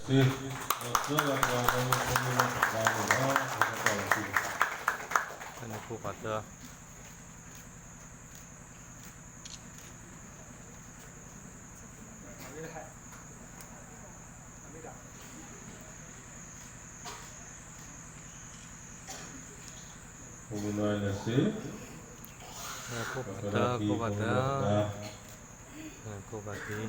သ့, ဒီးသၢဂၤတဂၤ ဒီးမ့ၢ်ဖိမ့ၢ်လၢတဂၤန့ၣ်လီၤ, အဝဲတၢ်လီၤဆံ, န့ၣ်ဖိပှၤတၢ် ဖိမ့ၢ်လၢန့ၣ်စ့, ဖိပှၤတၢ်, ဖိပှၤတၢ်, ဖိပှၤတၢ် ဖိပှၤတၢ်,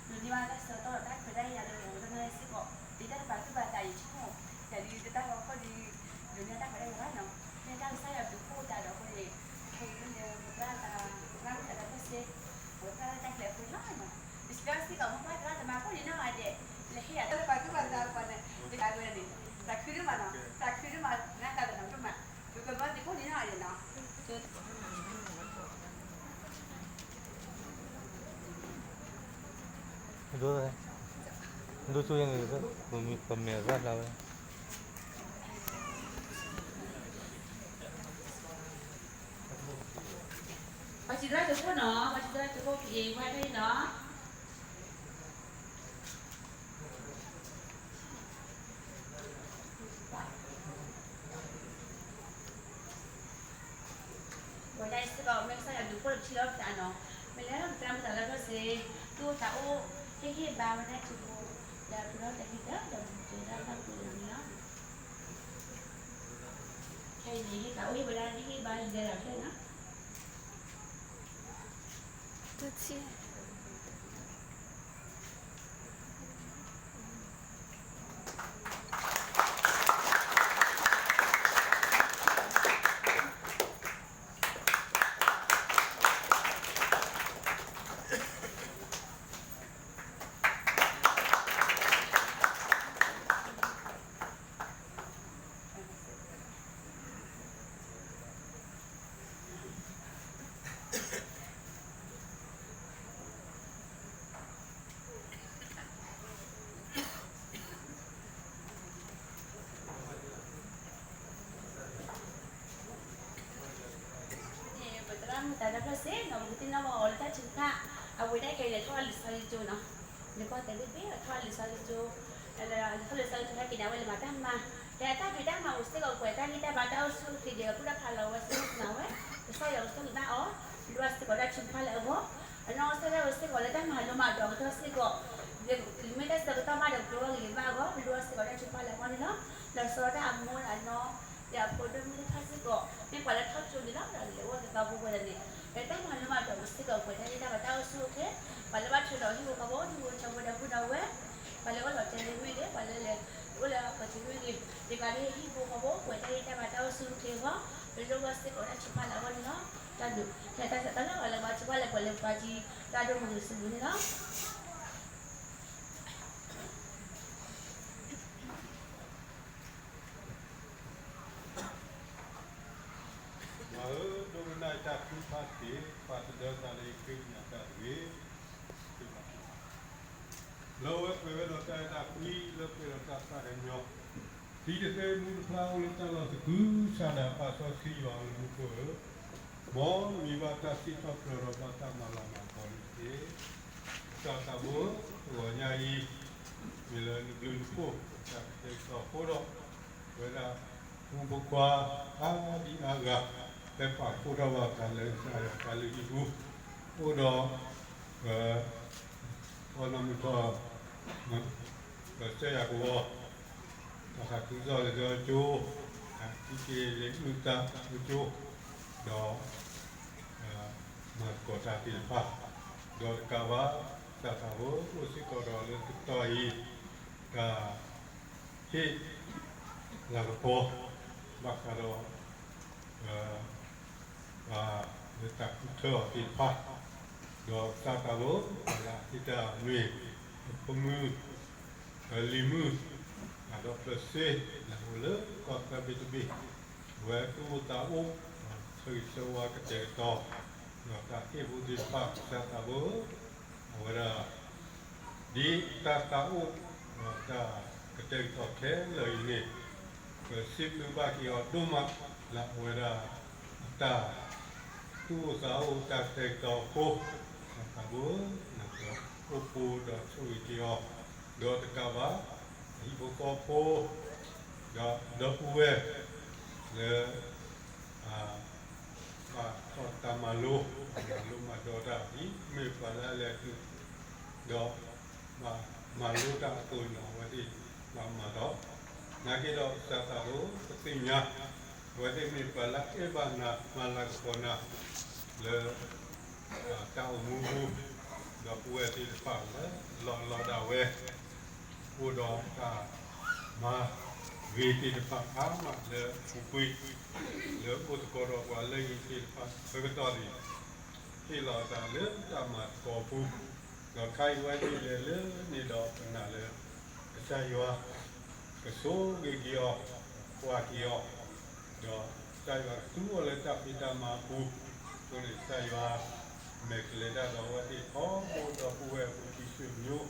နမ့ၢ်ဘၣ်တၢ်ဆၢကတီၢ်ဒီးတၢ်ခွဲးတၢ်ယာ်လၢပဝဲဒၣ်စ့ၢ်ကီး, ဒ်တၢ်တပာ်သူၣ်ပာ်သးအံၤဆိကမိၣ်, ယၤဒုးတၢ်ဂီၤခီၣ်ဒုး, ယမ့ၢ်တၢ်ခွဲးတၢ်ယာ်ဘၣ်နီၤ, မ့ၢ်တၢ်ကစၢ်ယွၤဒုးဖှိၣ်သးဒီးအဃိန့ၣ်, အဃိန့ၣ် ပသရၣ်သး, ပသရၣ်မုၣ်သးဒီဖျၢၣ်စ့, ပသရၣ်တၢ်ကျဲၤအဃိလီၤနီၤ, ပစံးဘျုးစ့ၢ်ကီး မိၢ်ပၢ်သရၣ်သမါကိးဂၤဒဲး, လၢဟ့ၣ်ယၤတၢ်တပာ်သူၣ်ပာ်သးအဃိန့ၣ်, ယကးဝဲန့ၣ်, သးခုဒိၣ်မးနီၤ, သးခုဒိၣ်မး, နသးတနီၤဒိၣ်မး, ပကဘၣ်သ့ၣ်ကိးဂၤဒဲးနီၤ ဒိၣ်, ဒိၣ်ကၠိယဲန့ၣ်, ပမဲာ်ရၣ်ဖျါဝဲ, ပှၤစံးသရၣ်ကၠိခိၣ်နီၤ, ပှၤစံးသရၣ်ကၠိခိၣ်က့ၤဝဲဒၣ်နီၤ. ဝဲဒၣ်စ့ၢ်ကီး မ့ၢ်ကစၢ်ယွၤဒုးဖှိၣ်လီၤပထံလီၤပသးနီၤ, မ့ၢ်လၢပသရၣ်မုၣ်သးဒီဖျၢၣ်စ့, သူၣ်အိၣ်သးအိၣ်, ဟ့ၣ်ဂံၢ်ဘါဝဲဒၣ်ထံဖိ, ဒီးပလီၢ်တဟ့ၣ်ဒီး ဒီးမူကၠိဒၣ်တၢ်ပူၤန့ၣ်လီၤ. ခဲအံၤန့ၣ် ဟ့ၣ်သးအိၣ်ဟ့ၣ်ဝဲဒၣ် ဟ့ၣ်ဂံၢ်ဘါလၢသရၣ်ဖျၢၣ်နီၤ. ပသရၣ်မုၣ်သးဒီဖျၢၣ်စ့နီၤ, ပကသ့ၣ်နီၣ်ဘၣ်အီၤလၢတၢ်ထုကဖၣ်, အဝဲဒၣ်ခဲအံၤလဲၤထီၣ်လံာ်စီဆှံကၠိနီၤ, လဲၤကီၢ်သဲးဘ့ၣ်ဘ့ၣ် ထီၣ်လံာ်စီဆှံကၠိ, လဲၤထီၣ်လံာ်စီဆှံကၠိဟဲက့ၤန့ၣ် အဝဲလဲၤမၤတၢ်မၤ, ဒီးတၢ်ဖံးတၢ်မၤအိၣ်စ့ၢ်ကီး ပှဲၤတၢ်ဂံၢ်တၢ်ဘါတၢ်အိၣ်ဆူၣ်အိၣ်ချ့ဒီး ကူၣ်တၢ်ဖးလီၤဝဲစ့ၢ်ကီးဝဲ, ကစၢ်ယွၤကဆိၣ်ဂ့ၤဘၣ်အီၤ, လိၣ်ဘၣ်စ့ၢ်ကီးတၢ်ထုကဖၣ်လၢအဂီၢ်, အနီၢ်ကစၢ်ဒၣ်ဝဲစ့ၢ်ကီးလၢတၢ်မၤလိမၤဒိး ကထီၣ်စ့ၢ်ကီး, မ့ၢ်တၢ်ဆၢကတီၢ်မးဒီး ကတိၤဂ့ၤဘၣ်အဂီၢ် လိၣ်ဘၣ်စ့ၢ်ကီးတၢ်ထုကဖၣ်လၢအဂီၢ်န့ၣ်လီၤ. ဒီးစီၤဒၣ်အမိၢ်အနီၢ်, ဒီးအဖိဒိၣ်မုၣ်တဖၣ်စ့ၢ်ကီး မ့ၢ်ပှၤလၢထီၣ်ကၠိန့ၣ်လီၤ, ဒီးလဲၤအိၣ်သးသီဖိဝဲဒၣ်န့ၣ်, ဒီးတၢ်မၤလိမၤဒိးပူၤစ့ၢ်ကီး ပှဲၤတၢ်ဂံၢ်တၢ်ဘါတၢ်အိၣ်ဆူၣ်အိၣ်ချ့, ပှၤလၢဘၣ်ထုးဒီးဟံၣ်ဖိဃီဖိ ဒူဖိထၢဖိဒီပုၢ်ဒီဝဲၢ်, ပှၤလၢအိၣ်လီၤတဲာ်လံမ့ၢ်ဂ့ၤ, ပှၤလၢလဲၤအိၣ်လၢအပှၤထံမ့ၢ်ဂ့ၤ, ဒ်သိးလၢဟံၣ်ဖိဃီဖိ ပှဲၤတၢ်ဂံၢ်တၢ်ဘါတၢ်အိၣ်ဆူၣ်အိၣ်ချ့အဂီၢ်, ပလိၣ်ဘၣ်စ့ၢ်ကီးတၢ်ထုကဖၣ်လၢအဂီၢ်န့ၣ်လီၤ. တၢ်ဒုး, တၢ်ဆၢကတီၢ်လၢပှၤလၢပှၤထုကဖၣ်လၢပှဲၤလၢပှၤကံ တၢ်ဒိၣ်မုၢ်ဂ့ၤစူၤမုၢ်န့ၣ်လီၤ. မၤဧၢ, ဒိကနၣ်အံၤတၢ်ထုကဖၣ်တက့ၢ်, ပာ်သဒၢသးလၢယဃ့ကညးတၢ်တဂ့ၤ, လၢဝဲပှဲၤဝဲဒီးတၢ်အဲၣ်တၢ်ကွံ လၢပှဲၤဒီးတၢ်သးကညီၤ, ဒ်တသ့မူတဖျါအိၣ်လၢတၢ်လီၢ်သကုၤဆးဒး ပာ်စီဆှံယွၤအမူခိၣ်ဧၢ, မ်နမံၤဘၣ်တၢ်စံးထီၣ်ပတြၢၤဒီးဘၣ်တၢ်မၤလၤမၤကပီၤန့ၣ်တက့ၢ်. ကစၢ်သးဘိ, တဂီၤညါအံၤ, မ့ၢ်လၢနဘျုးနဖှိၣ် တၢ်ကတဲာ်ကတီၤအဃိဒီး, ဝဲဒၣ်, ဖိမုၣ်ဖိခွါ, အါဒံအါဂၤ, ဟဲပာ်ဖှိၣ်ထီၣ်ဘၣ်သးလၢကစၢ်ယွၤတၢ်လုၢ်ဟံၣ်ပူၤ, အိၣ်ဒီး, ပ, ပနီၢ်မုၢ်ထီၣ်, ဒီးကစၢ်ယွၤကဝီၤ, တၢ်သးခုကစီၣ်လၢကၠိ, ထံက့ၤလၢမုၢ်တၢ်ကၠိ, ဒီး မၤသကိးတၢ်သ့ၣ်တဖၣ်, ဒီးတကးဘၣ်, ကစၢ်သးဘိ, အိၣ်စ့ၢ်ကီးဒီးလၢတကတီၢ်အံၤ, တၢ်ဟ့ၣ်လၤကပီၤ, ဘၣ်ဃးဒီး, ပှၤလၢတၢ်ဃုထၢအီၤသ့ၣ်တဖၣ်, ဒီးကစၢ်သးဘိ, ပှၤလၢအဟ့ၣ်တၢ်အမ့ၢ်, အဖိမုၣ် လံၤမုၣ်, အဒီဖျၢၣ်စ့, လၢအိၣ်လၢကီၢ်သဲဘ့ၣ်တဘ့ၣ်, အဝဲသူၣ်အိၣ်သးအိၣ်, ဆၢဂ့ၤဆၢဝါကတဲာ်ကတီၤ, ဒီးတၢ်ဟ့ၣ်ဖိသ့ၣ်တဖၣ် ကစၢ်သးဘိ, အဝဲဒၣ်, ဒ်တၢ်သးအိၣ်ဒီးတၢ်ကတဲာ်ကတီၤခဲလၢာ်အံၤန့ၣ်, ပစံးဘျုးဘၣ်က့ၤအီၤဒိၣ်မး လၢအဝဲဒၣ်အတၢ် သူၣ်အိၣ်သးအိၣ်တၢ်ကတဲာ်ကတီၤအဃိ, သးဘိ အိၣ်ပူၤဒီးဆိၣ်ဂ့ၤက့ၤအီၤ, ဒီးတကးဘၣ် အဟံၣ်ဖိဃီဖိ ဒီးဒီပုၢ်ဝဲၢ် လၢ ဘၣ်ထီၣ်တၢ်မၤလိ, မၤလိမၤဒိးတၢ်အံၤ မ့ၢ်ပှၤလၢအလဲၤသုး ဒီးမၤလိတၢ်အသိးန့ၣ် အဝဲသ့ၣ်ဘၣ်မၤဒီး, နာ်က့ဒီးကစၢ်သးဘိ ပသ့ၣ်ညါ အဝဲသ့ၣ်မ့ၢ်ပှၤလၢအအဲၣ်ဘၣ်နၤ မၤလၤကပီၤနၤ လၢ တၢ်အိၣ်မူပူၤ, ဒီပုၢ်ဝဲၢ်သ့ၣ်တဖၣ်လၢလီၤလီၤဒၣ်ဝဲ အိၣ်ဒီးတၢ်မၤဂ့ၤသ့ၣ်တဖၣ်အါမးလၢအပူၤကွံာ်, လၢအိၣ်သကိးဒီးပှၤလၢအဂ့ၤသ့ၣ်တဖၣ်ဆၢကတီၢ်န့ၣ်, ဟ့ၣ်လီၤအသးလၢတၢ်မၤသကိးပူၤ, ဒီးခါအံၤဝဲဒၣ်လဲၤလၢန့ၣ်ဒီးပနာ်လၢ ကစၢ်ယွၤ ကဆိၣ်ဂ့ၤက့ၤအီၤ, ကွၢ်က့ၤအီၤ, ဒီးကစၢ်ယွၤကသူအီၤလၢတၢ်ဖံးတၢ်မၤအပူၤ, အဃိန့ၣ်ကစၢ်ယွၤ မဲာ်ကလဲၤတၢ်ဒီးအဝဲသ့ၣ်ထီဘိ ဒီပုၢ်ဝဲၢ်အပူၤ ထံၣ်ဆွေမျိုး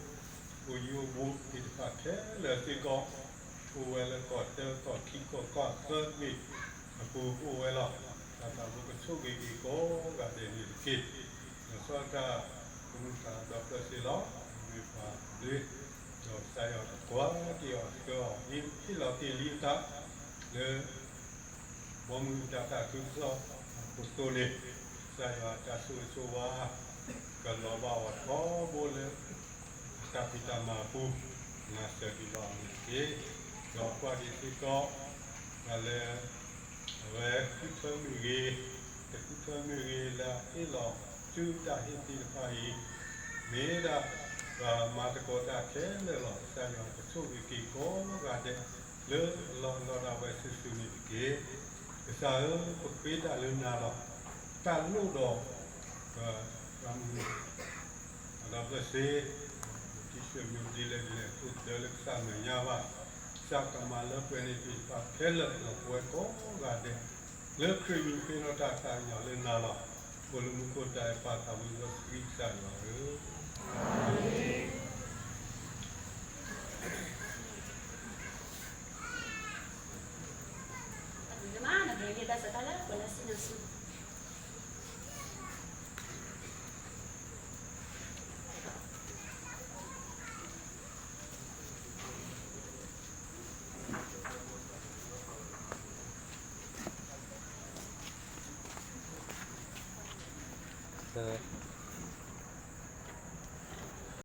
အိၣ်ယံၤအိၣ်ဘူးသ့ၣ်တဖၣ်ခဲလၢာ်စ့ၢ်ကီး, အိၣ်ဝဲလၢကီၢ်တၢ ကီၢ်ခံ ကီၢ်ကီၢ်သၢသ့ၣ်အပူၤအိၣ်ဝဲလီၤ. ကစၢ်သးဘိကဆိၣ်ဂ့ၤက့ၤကိးဂၤဒဲးန့ၣ်တက့ၢ်. ဒီးဆီတၢ်ကမူၣ်သးဒီဖျၢၣ်စ့လီၤ, မ့ၢ်ပှၤဘျ့, ဒီးကစၢ်ယွၤကကွၢ်က့ၤအီၤဆှၢအီၤ ဟ့ၣ်လီၤတ့ၢ်လံအသး လၢ ဘီမုၢ်တၢ်သးခုကစီၣ်အခိၣ်သိန့ၣ်, ကစၢ်ယွၤအတၢ်ဆိၣ်ဂ့ၤဆိၣ်ဝါ ကလီၤဘၣ်အီၤထီဘိလၢ အတၢ်ဖံးတၢ်မၤအပူၤ, မၤစၢၤက့ၤဘၣ်အီၤန့ၣ်တက့ၢ်. ဒီးကွၢ်က့ၤစ့ၢ်ကီး ပှၤလၢ အဝဲဃုထၢမ့ၢ်ဂ့ၤ, တဃုထၢမ့ၢ်ဂ့ၤ လၢအဟ့ၣ်လီၤစုတၢ်ဟ့ၣ်သ့ၣ်တဖၣ်အံၤ, မ့ၢ်ဒၣ်ပှၤမၤသကိးတၢ်ခဲလၢာ်လီၤ. ကစၢ်ယွၤကဆိၣ်ဂ့ၤက့ၤကိးဂၤဒဲး လၢလီၤလီၤဒၣ်ဝဲစုာ်စုာ်န့ၣ်တက့ၢ်. ကစၢ်ဧၢ, ပဃ့တၢ်လၢနၤလီၤ. တၢ်လိၣ်ဒီး ပ ပှၤမုၢ် အဒီးပစ့ ထံၣ်ဆွေမျိုးဒ်လဲၣ်ဒ်လဲၣ် အိၣ်တဒၢလၢကစၢ်မဲာ်ညါဘၣ်. ကစၢ်ကမၤလၢပှဲၤန့ၢ်သ့ၣ်တဖၣ်ခဲလၢာ် ဒီးပဝဲကိးဂၤဒဲး လၢခရံာ်မံၤဃ့ထီၣ်တၢ်သးကညီၤလၢနၤလီၤ. အိၣ်လၢမူခိၣ်တၢ်အဲၣ်ပၢ်သးဝံၤလီၤဆှံကစၢ်ယွၤဧၢ.